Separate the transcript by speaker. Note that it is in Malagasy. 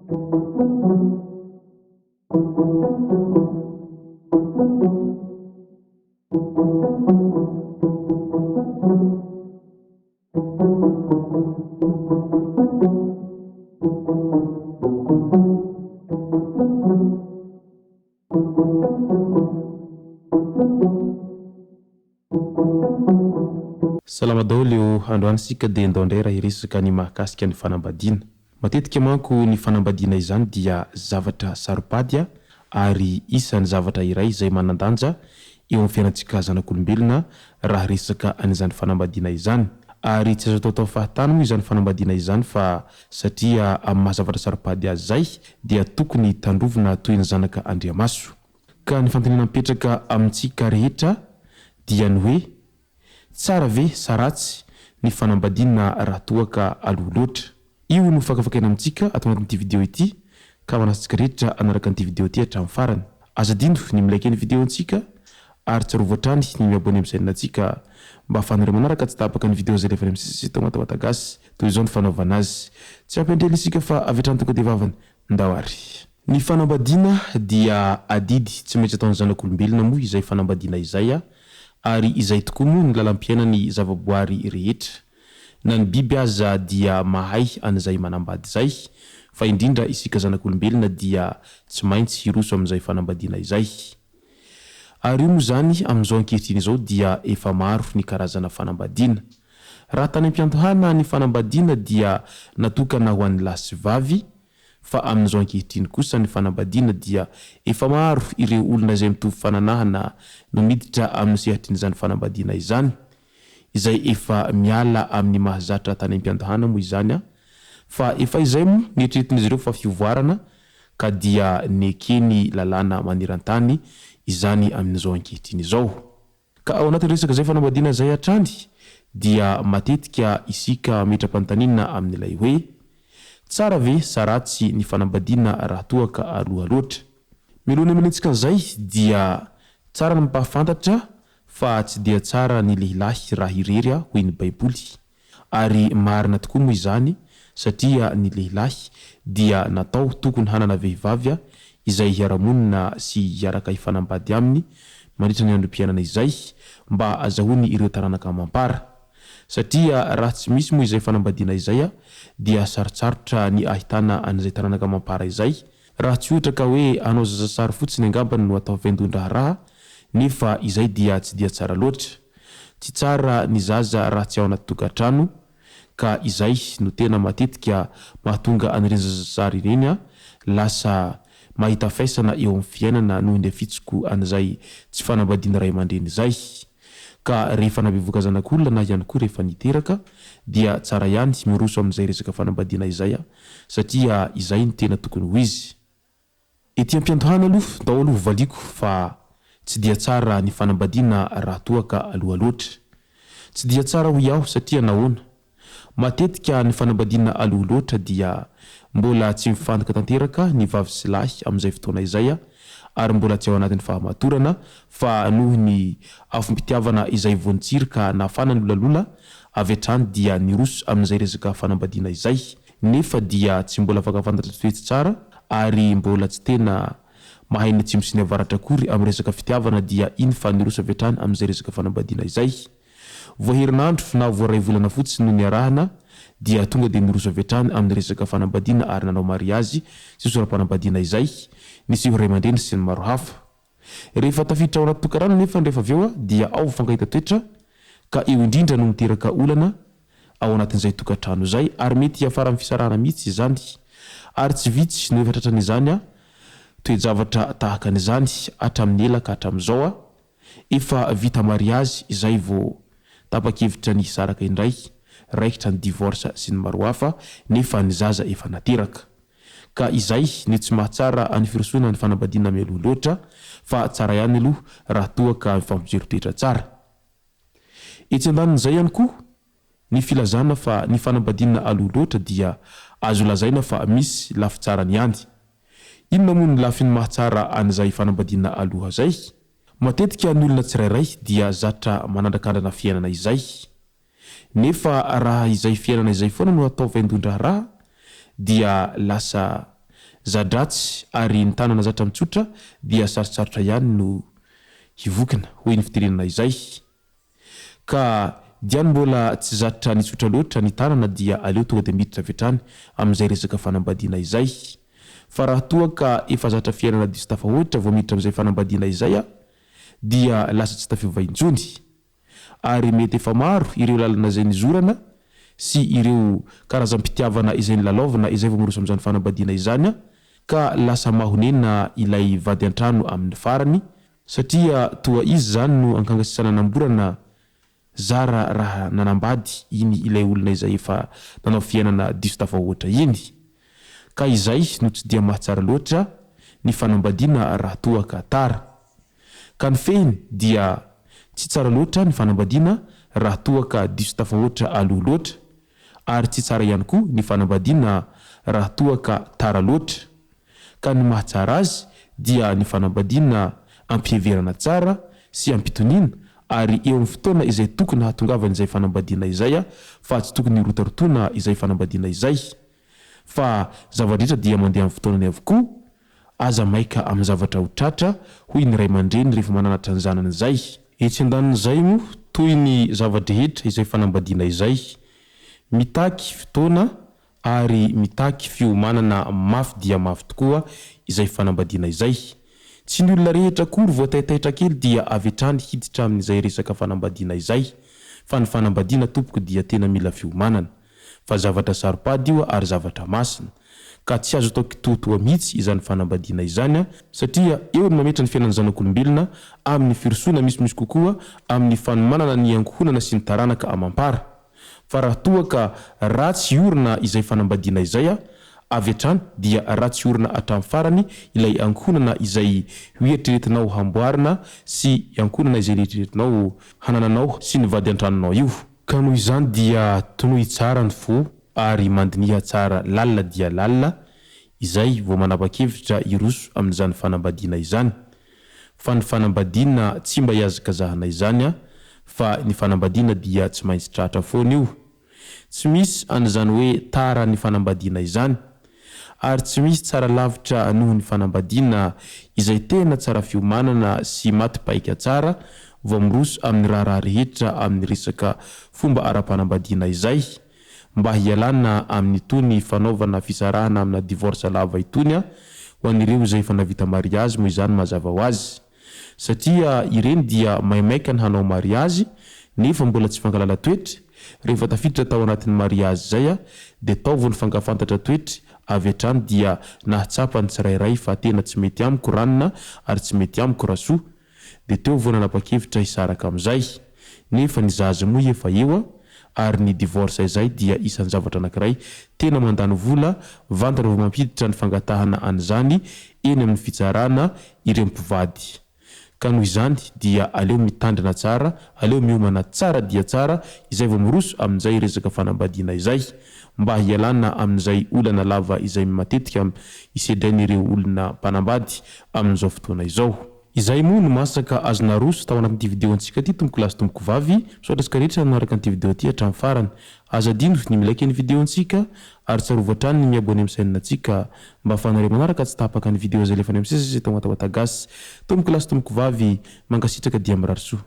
Speaker 1: Salama daholo eo, androany isika dia ndao indray raha hiresaka ny mahakasika ny fanambadiana. Matetika manko ny fanambadiana izany dia zavatra saro-pady ary isan'ny zavatra iray izay manan-danja eo amin'ny fiainantsika zanak'olombelona raha resaka an'izany fanambadiana izany. Ary tsy azo ataotao fahatany moa izany fanambadiana izany fa satria amin'ny maha zavatra saro-pady azy izay dia tokony tandrovina toy ny zanaka andriamaso. Ka ny fanontaniana mipetraka amintsika rehetra dia ny hoe, Tsara ve sa ratsy ny fanambadiana raha toa ka aloha loatra? Io no fakafakaina amintsika ato anatin'ity video ity ka manasa antsika rehetra hanaraka an'ity video ity hatramin'ny farany. Aza adino ny mi-like ny video-ntsika ary tsarovy hatrany ny mi-abonner amin'ny chaîne-ntsika mba ahafahanareo manaraka tsy tapaka ny video izay alefa any amin'ny sisisy eto Matamatagasyy. Toy izao ny fanaovana azy. Tsy ampy andrely isika fa avy hatrany tonga dia vavany. Ndao ary. Ny fanambadiana dia adidy tsy maintsy ataon'ny zanak'olombelona moa izay fanambadiana izay ary izay tokoa moa ny lalam-piainan'ny zavaboary rehetra. Na ny biby aza dia mahay an'izay manambady izay fa indrindra isika zanak'olombelona dia tsy maintsy hiroso amin'izay fanambadiana izay. Ary io moa izany amin'izao ankehitriny izao dia efa maro ny karazana fanambadiana. Raha tany am-piandohana ny fanambadiana dia natokana ho an'ny lahy sy vavy, fa amin'izao ankehitriny kosa ny fanambadiana dia efa maro ireo olona izay mitovy fananahana no miditra amin'ny sehatrin'izany fanambadiana izany, izay efa miala amin'ny mahazatra tany am-piandohana moa izany fa efa izay moa ny eritreretin'izy ireo fa fivoarana ka dia nekeny lalàna maneran-tany izany amin'izao ankehitriny izao. Ka ao anatin'ny resaka izay fanambadiana izay hatrany dia matetika isika mametra-panontaniana amin'ilay hoe, tsara ve sa ratsy ny fanambadiana raha toa ka aloha loatra? Mialoha ny hamelentsika an'izay dia tsara ny mampahafantatra fa tsy dia tsara ny lehilahy raha irery hoy ny baiboly. Ary marina tokoa moa izany satria ny lehilahy dia natao tokony hanana vehivavy izay hiara-monina sy hiaraka hifanambady aminy mandritra ny androm-piainana izay mba azahoany ireo taranaka amam-para. Satria raha tsy misy moa izay fanambadiana izay dia sarotsarotra ny ahitana an'izay taranaka amam-para izay raha tsy ohatra ka hoe hanao zazasary fotsiny angambany no atao vaindohan-draharaha nefa izay dia tsy dia tsara loatra. Tsy tsara ny zaza raha tsy ao anaty tokantrano ka izay no tena matetika mahatonga an'ireny zazasary ireny lasa mahita faisana eo amin'ny fiainana noho ny afitsiko an'izay tsy fanambadian'ny ray aman-dreny izay. Ka rehefa nabevoka zanak'olona na ihany koa rehefa niteraka dia tsara ihany miroso amin'izay resaka fanambadiana izay satria izay no tena tokony ho izy. Ety am-piandohana aloha ndao aloha hovaliako fa tsy dia tsara ny fanambadiana raha toa ka aloha loatra. Tsy dia tsara hoy aho satria nahoana? Matetika ny fanambadiana aloha loatra dia mbola tsy mifantoka tanteraka ny vavy sy lahy amin'izay fotoana izay ary mbola tsy ao anatin'ny fahamatorana fa noho ny afom-pitiavana izay vao nitsiry ka nafana ny lolalola avy hatrany dia niroso amin'izay resaka fanambadiana izay nefa dia tsy mbola afaka fantatra toetsy tsara ary mbola tsy tena mahay ny atsimo sy ny avaratra akory amin'ny resaka fitiavana dia iny fa niroso avy hatrany amin'izay resaka fanambadiana izay. Vao herinandro na vao iray volana fotsiny no niarahana dia tonga dia niroso avy hatrany amin'ny resaka fanambadiana ary nanao mariazy sy sora-panambadiana izay niseho ray aman-dreny sy ny maro hafa. Rehefa tafiditra ao anaty tokantrano anefa rehefa avy eo dia ao mifankahita toetra ka eo indrindra no miteraka olana ao anatin'izay tokantrano izay ary mety hiafara amin'ny fisarahana mihitsy izany. Ary tsy vitsy no efa tratran'izany toe-javatra tahaka an'izany hatramin'ny ela ka hatramin'izao. Efa vita mariazy izay vao tapa-kevitra ny hisaraka indray, raikitra ny divorce sy ny maro hafa nefa ny zaza efa nateraka. Ka izay no tsy mahatsara any firosoana ny fanambadiana mialoha loatra fa tsara ihany aloha raha toa ka mifampijery toetra tsara. Etsy andanin'izay ihany koa, ny filazana fa ny fanambadiana aloha loatra dia azo lazaina fa misy lafy tsarany ihany. Inona moa ny lafiny mahatsara an'izay fanambadiana aloha zay? Matetika ny olona tsirairay dia zatra manandrakandrana fiainana izay. Nefa raha izay fiainana izay foana no atao vaindohan-draharaha dia lasa. Za-dratsy ary ny tanana zatra mitsotra dia sarotsarotra ihany no hivokina, hoy ny fitenenana izay. Ka diany mbola tsy zatra nitsotra loatra ny tanana dia aleo tonga dia miditra avy hatrany amin'izay resaka fanambadiana izay. Fa raha toa ka efa zatra fiainana diso tafahoatra vao miditra amin'izay fanambadiana izay dia lasa tsy tafiova intsony. Ary mety efa maro ireo lalana izay nizorana sy ireo karazam-pitiavana izay nilalaovina izay vao miroso amin'izany fanambadiana izany ka lasa mahonena ilay vady an-trano amin'ny farany Satria toa izy izany no ankanga sisa nanamborana zara raha nanambady iny ilay olona izay efa nanao fiainana diso tafahoatra iny. Ka izay no tsy dia mahatsara loatra ny fanambadiana raha toa ka tara. Ka ny fehiny dia tsy tsara loatra ny fanambadiana raha toa ka diso tafahoatra aloha loatra, ary tsy tsara ihany koa ny fanambadiana raha toa ka tara loatra. Ka ny mahatsara azy dia ny fanambadiana am-piheverana tsara sy am-pitoniana ary eo amin'ny fotoana izay tokony hahatongavan'izay fanambadiana izay fa tsy tokony hirotarotoana izay fanambadiana izay fa zava-drehetra dia mandeha amin'ny fotoanany avokoa, aza maika amin'ny zavatra ho tratra hoy ny ray aman-dreny rehefa mananatra ny zanany izay. Etsy andanin'izay moa, toy ny zava-drehetra izay fanambadiana izay, mitaky fotoana ary mitaky fiomanana mafy dia mafy tokoa izay fanambadiana izay. Tsy ny olona rehetra akory vao taitaitra kely dia avy hatrany hiditra amin'izay resaka fanambadiana izay, fa ny fanambadiana tompoko dia tena mila fiomanana. Fa zavatra saro-pady io ary zavatra masina. Ka tsy azo atao kitoatoa mihitsy izany fanambadiana izany satria eo no mametra ny fiainan'ny zanak'olombelona amin'ny firosoana misimisy kokoa amin'ny fanomanana ny ankohonana sy ny taranaka amam-para. Fa raha toa ka ratsy orina izay fanambadiana izay, avy hatrany dia ratsy orina hatramin'ny farany ilay ankohonana izay hoeritreretinao hamboarina sy ankohonana izay eritreretinao hanananao sy ny vady an-tranonao io. Ka noho izany dia tonoy tsara ny fo ary mandiniha tsara lalina dia lalina izay vao manapa-kevitra hiroso amin'izany fanambadiana izany. Fa ny fanambadiana tsy mba ihazakazahana izany fa ny fanambadiana dia tsy maintsy tratra foana io. Tsy misy an'izany hoe tara ny fanambadiana izany. Ary tsy misy tsara lavitra noho ny fanambadiana izay tena tsara fiomanana sy maty paika tsara vao miroso amin'ny raharaha rehetra amin'ny resaka fomba ara-panambadiana izay mba hialana amin'itony fanaovana fisarahana amina divorce lava itony ho an'ireo izay efa navita mariazy moa izany mazava ho azy. Satria ireny dia maimaika ny hanao mariazy nefa mbola tsy fankalala toetra, rehefa tafiditra tao anatin'ny mariazy izay dia tao vao nifankafantatra toetra avy hatrany dia nahatsapa ny tsirairay fa tena tsy mety amiko ranona ary tsy mety amiko rasoa dia teo vao nanapa-kevitra hisaraka amin'izay nefa ny zaza moa efa eo ary ny divorce izay dia isan'ny zavatra anankiray tena mandany vola vantany vao mampiditra ny fangatahana an'izany eny amin'ny fitsarana ireo mpivady. Ka noho izany dia aleo mitandrina tsara, aleo miomana tsara dia tsara izay vao miroso amin'izay resaka fanambadiana izay, mba hialana amin'izay olana lava izay matetika isedrain'ireo olona mpanambady amin'izao fotoana izao. Izay moa no masaka azo naroso tao anatin'ity video antsika ity tompoko lahy sy tompoko vavy, misaotra antsika rehetra nanaraka an'ity video ity hatramin'ny farany. Aza adino ny mi-like ny video antsika ary tsarovy hatrany ny mi-abonner amin'ny chaîne antsika mba afahanareo manaraka tsy tapaka ny video izay alefanay misesy eto Tamatave Gasy. Tompoko lahy sy tompoko vavy, mankasitraka dia mirary soa.